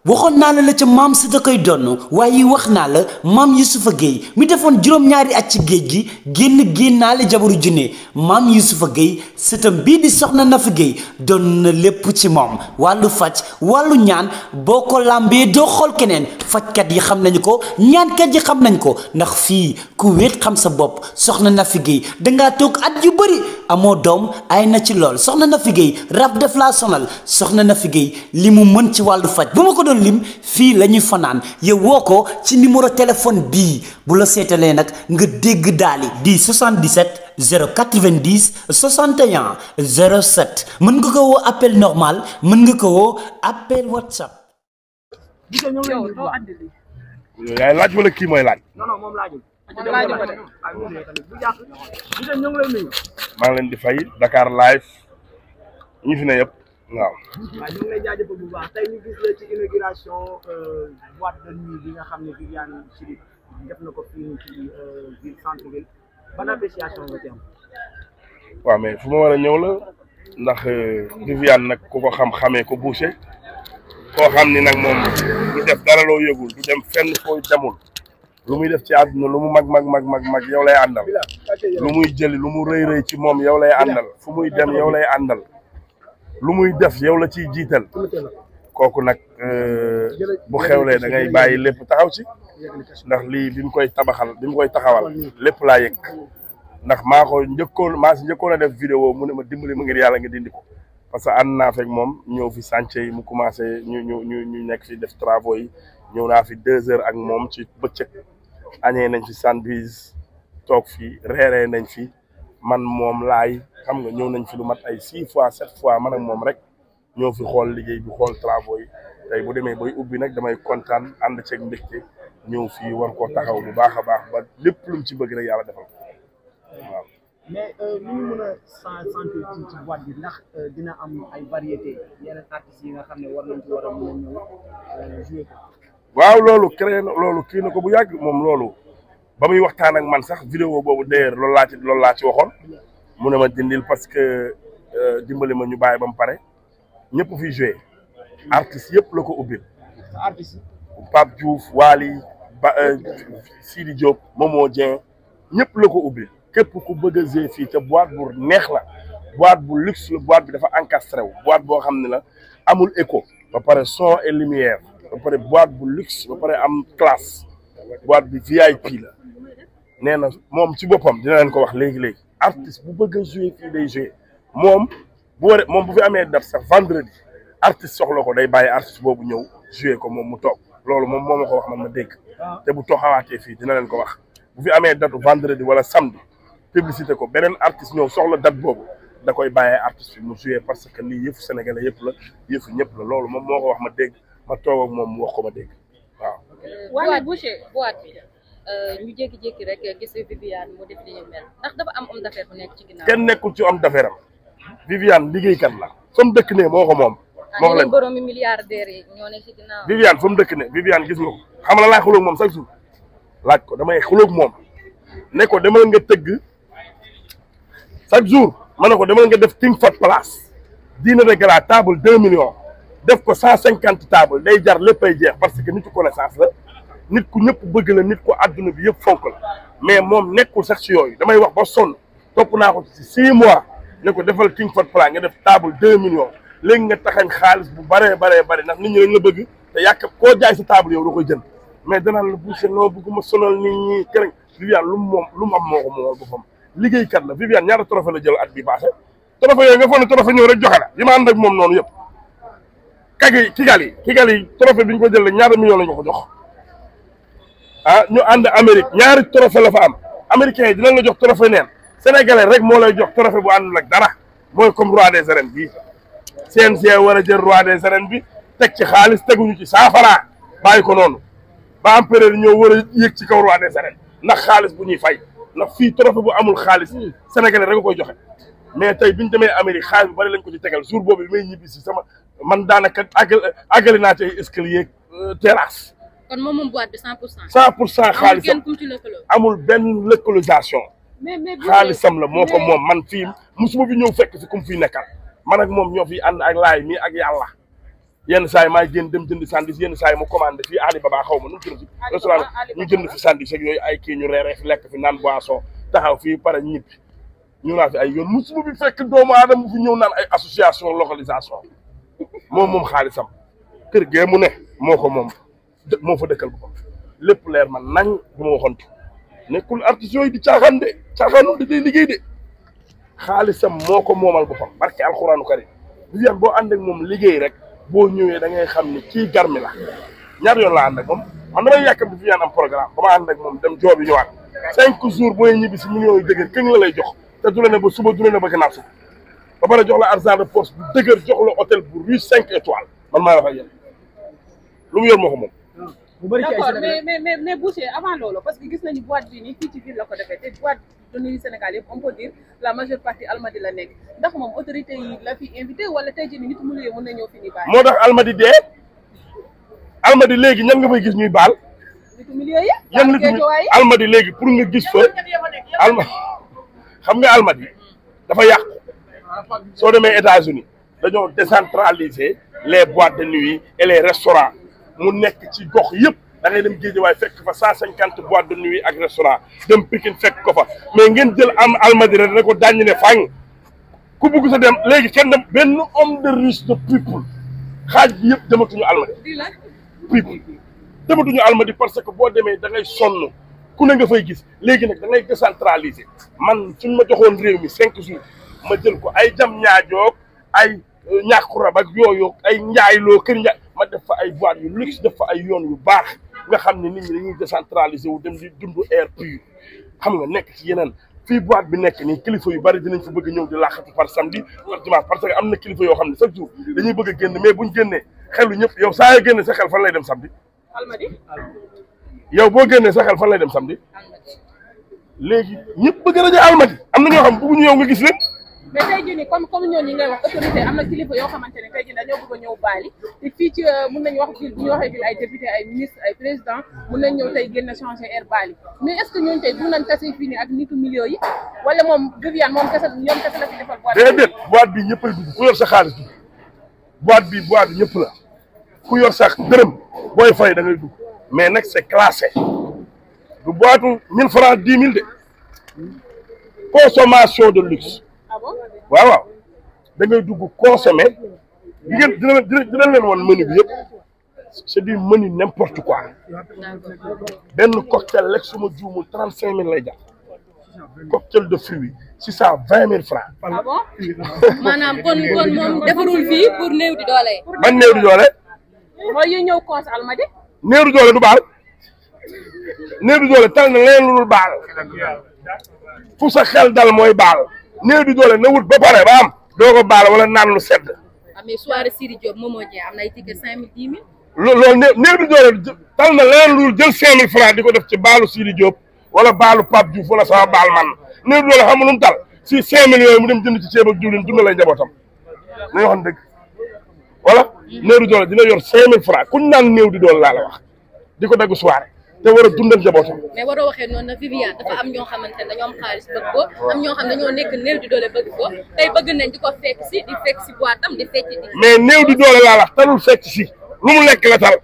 waxoon naa la ca maam si da koy donn waaye wax naa la maam Youssoufa Gueye mi defoon juróom-ñaari at ci géej gi génnaale jabaru junne maam Youssoufa Gueye sëtam bii di soxna Nafi Gueye doon na lépp ci moom wàllu faj wàllu ñaan boo ko làmbee doo xool keneen fajkat yi xam nañu ko ñaankat yi xam nañ ko ndax fii ku wéet xam sa bopp soxna Nafi Gueye dangaa toog at yu bëri amoo doom ay na ci lool soxna Nafi Gueye rab def laa sonal soxna Nafi Gueye li mu mën ci wàllu faj bu ma ko doon lim fii la ñuy fanaan yow woo ko ci numéro téléphone bii bu la seetalee nag nga dégg daali di 77 090 61 07 mën nga ko woo appel normal mën nga ko woo appel WhatsApp. yaay laaj wala kii mooy laaj. non moom laajul. maa ngi leen di fay Dakar live ñu fi ne yëpp waaw. waaw ñu ngi lay jaajëfal bu baax tey ñu gis la ci inauguration boîte de nuit bi nga xam ne Viviane Chidid def na ko fii ci ville centre ville ban appréciation nga ci am. waaw mais fu ma war a ñëw la ndax Viviane nag ku ko xam-xamee ko boucher koo xam ni nag moom du def dara loo yëgul du dem fenn fooy demul lu muy def ci àdduna lu mu mag yow lay àndal lu muy jëli lu mu rëy ci moom yow lay àndal fu muy dem yow lay àndal lu muy def yow la ciy jiital kooku nag bu xewlee da ngay bàyyi lépp taxaw ci ndax lii bi mu koy taxawal lépp laa yëg ndax maa si njëkkoon a def vidéo mu ne ma dimbali ma ngir yàlla nga dindi ko parce que ànd naa fekk moom ñëw fi chantier yi mu commencé ñu nekk fi def travaux yi ñëw naa fi 2 heures ak moom ci bëccëg añee nañ fi sandwich toog fi reeree nañ fi man moom laay xam nga ñëw nañ fi lu mat ay 6 fois 7 fois man ak moom rek ñëw fi xool liggéey bi xool travaux yi tey bu demee bay ubbi nag damay kontaan ànd ceeg mbégte ñëw fii war koo taxaw bu baax a baax ba lépp lu mu ci bëgg rek yàlla defal waaw. mais li ñu mën a sentir ci boîte bi ndax dina am ay variété yeneen artistes yi nga xam ne war nañ ci war a mën a ñëw jouer ko. waaw loolu créé na loolu kii na ko bu yàgg moom loolu ba muy waxtaan ak man sax vidéo boobu d'ailleurs loolu laa ci waxoon mu ne ma dindil parce que dimbali ma ñu bàyyi ba mu pare ñëpp fiy joué artistes yëpp la ko ubbil. artistes yi Pape Diouf Wally Sidi Diop Momo Dieng ñëpp la ko ubbil képp ku bëgg a jouer fii te boîte bu neex la boîte bu luxe la boîte bi dafa encastré wu boîte boo xam ne la amul écho ba pare son et lumière ba pare boîte bu luxe ba pare am classe boîte bi VIP la nee na moom ci boppam dina leen ko wax léegi artiste bu bëgg a jouer fii day jouer moom bu fi amee date sax vendredi artiste soxla ko day bàyyi artiste boobu ñëw jouer ko moom mu toog loolu moom moo ma ko wax man ma dégg te bu toxawaatee fii dina leen ko wax bu fi amee date vendredi wala samedi publicité ko beneen artiste ñëw soxla date boobu da koy bàyyee artiste bi mu jouer parce que lii yëfu sénégalais yëpp la yëfu ñëpp la loolu moom moo ko wax ma dégg ma toog ak moom mu wax ko ma dégg waaw. waaye Boucher boîte bi ñu jékki-jékki rek gis Viviane mu def li ñu mel ndax dafa am homme d'affaires bu nekk ci ginnaaw. kenn nekkul ci homme d'affaires am Viviane liggéeykat la fa mu dëkk ne moo ko moom. moo ko leen boroomi milliardaires yi ñoo nekk ci ginnaaw. Viviane fa mu dëkk ne Viviane gis nga ko xam la laay xuloog moom chaque jour laaj ko damay xuloog moom ne ko demal nga tëgg chaque jour ma ne ko demal nga def King Fahd Palace dîner de gala table 2 millions def ko 150 table day jar léppay jeex parce que nit ku connaissance la nit ku ñëpp bëgg la nit ku àdduna bi yëpp fonk la mais moom nekkul sax ci yooyu damay wax ba sonn topp naa ko ci 6 mois ne ko defal King Fahd Palace nga def table 2 millions léegi nga taxañ xaalis bu baree ndax nit ñi dañ la bëgg te yàq koo jaay sa table yow da koy jënd mais danaan la Boucher noo bëgguma sonal nit ñi kërañ Viviane lu mu am moo ko moomal boppam liggéeykat la Viviane ñaata trophée la jël at bi passé trophée yooyu nga foog ne trophée ñëw rek joxe la li ma ànd ak moom noonu yëpp Kigali trophée bi ñu ko jël rek ñaata millions la ñu ko jox ñu ànd Amérique ñaari trophée la fa am américains yi dinañ la jox trophée neen sénégalais rek moo lay jox trophée bu àndul ak dara mooy comme roi des arènes bii CNG war a jël roi des arènes bi teg ci xaalis teguñu ci 100 francs bàyyi ko noonu ba empereur ñëw war a yéeg ci kaw roi des arènes ndax xaalis bu ñuy fay ndax fii trophée bu amul xaalis sénégalais rek a koy joxe mais tey bi ñu demee Amérique xaalis bu bari lañ ko ci tegal jour boobu bi may ñibbi si sama man daanaka àggali naa ci ay escalier terrasse. kon moom boîte bi 100%. 100% xaalis amul benn localisation. xaalisam la moo ko moom man fii musuma fi ñëw fekk fi ku mu fiy nekkal man ak moom ñoo fi ànd ak laay mi ak yàlla yenn saa yi maay génn dem jënd sandwich yenn saa yi mu commandé fii Ali Baba xaw ma nu mu tudd restaurant ñu jënd fi sandwich ak yooyu ay kii ñu reeree fi lekk fi naan boisson taxaw fii pare ñibbi ñu naa fi ay yoon musuma bi fekk doomu aadama fi ñëw naan ay association localisation moom xaalisam kër gee mu ne moo ko moom moo fa dëkkal ko lépp leer man nañ bu ma waxantu nekkul artistes yooyu di caaxaan de caaxaanu da day liggéey de xaalisam moo ko moomal boppam barke alxuraanu karim Viviane boo ànd ak moom liggéey rek boo ñëwee da ngay xam ni kii garmi la ñaar yoon la ànd ak moom man damay yàkkam di Viviane am programme ba ma ànd ak moom dem joobi ñëwaat 5 jours booy ñibbi si millions yu dëgër këng la lay jox te du la ne ba suba du la ne ba gannaaw suba ba pare jox la argent de poste bu dëgër jox la hôtel bu riche 5 étoiles man maa wax ak yéen lu mu yor moo ko moom. d'accord mais Boucher avant loolu parce que gis nañu boîte bi nii fii ci ville la ko defee te boîte de nuit Sénégal yëpp on peut dire la majeure partie Almadies la nekk ndax moom autorité yi la fi invité wala tey jii nit mu luyee mën na ñëw fi ni baal. moo tax Almadies dee Almadies léegi ñan nga fay gis ñuy baal. nitu milieu yi. yan nitu Almadies léegi pour nga gis fa xam nga Almadies dafa yàqu soo demee États-Unis dañoo décentraliser les boîtes de nuit et les restaurants mu nekk ci gox yëpp da ngay dem Guédiawaye fekk fa 150 boîtes de nuit ak restaurant dem Pikine fekk ko fa mais ngeen jël am Almadies rek ne ko daañu ne fang ku bugg sa dem léegi kenn dem benn homme de riche de people xaaj bi yëpp dematuñu Almadies people dematuñu Almadies parce que boo demee da ngay sonn ku ne nga fay gis léegi nag da ngay décentraliser man suñ ma joxoon réew mi 5 jours ma jël ko ay jam ñaajoog ay ñàkkurab ak yooyu ay njaayloo kër njaay ma def fa ay boîte yu luxe def fa ay yoon yu baax nga xam ne nit ñi dañuy décentraliser wu dem di dund air pur xam nga nekk ci yeneen fii boîte bi nekk nii kilifa yu bari dinañ fa bëgg ñëw di laaxatu par samedi par dimanche parce que am na kilifa yoo xam ne chaque jour dañuy bëgg a génn mais buñ génnee xelu ñëpp yow saa yoo génne sa xel fan lay dem samedi yow boo génnee sa xel fan lay dem samedi léegi ñëpp bëgg rajo Almadies am na ñoo xam bëgguñu yow nga gis leen. mais tey jii nii comme ñooñu ñi ngay wax autorité am na kilifa yoo xamante ne tey jii dañoo bëgg a ñëw baali te fii ci mun nañu wax ville bu ñu waxee ville ay député ay ministre ay président mun nañ ñëw tey génn changer air baali mais est ce que ñooñu tey mun nañ tase fii nii ak nitu milieu yi wala moom Viviane moom kese ñoom kese la fi defal boîte. déedéet boîte bi ñëpp ay dugg ku yor sa xaalis dugg boîte bi ñëpp la ku yor sa dërëm booy fay da ngay dugg mais nag c'est classé du boîte 1000 francs 10 000 de consommation de luxe. waaw da ngay dugg consommer di ngeen dina leen woon menu bi yëpp c'est du menu n'importe quoi benn cocktail rek suma juumul 35 000 lay jar cocktail de fruits 620 000 francs. ah bon maanaam kon moom defarul fii pour néew di doole. ban néew di doole. mooy yu ñëw cons Almadies. néew di doole du baal néew di doole tal na leen lu dul baal fu sa xel dal mooy baal. néew di doole na wut ba pare ba am doo ko baal wala naan lu sedd. ah mais soirée Siri Diop Momo Dieng am na ay ticket 5 000 10 000. loolu néew di doole tal na leen lu jël 5 000 francs di ko def ci baalu Siri Diop wala baalu Pape Diouf wala sama baal man néew di doole xam nga lu mu tal si 5 000 yooyu mu dem jënd ci ceeb ak diwlin dund lay njabootam nañu waxoon dëgg wala. néew di doole dina yor 5 000 francs kuñ naan néew di doole laa la wax di ko dagg soirée. te war a dundal njabootam. mais waroo waxee noonu nag Viviane dafa am ñoo xamante ne dañoo am xaalis bëgg ko am ñoo xam dañoo nekk néew di doole bëgg ko tey bëgg nañ di ko fekk si boîte am di fecc di. mais néew di doole laa la talul fekk si lu mu lekk la tal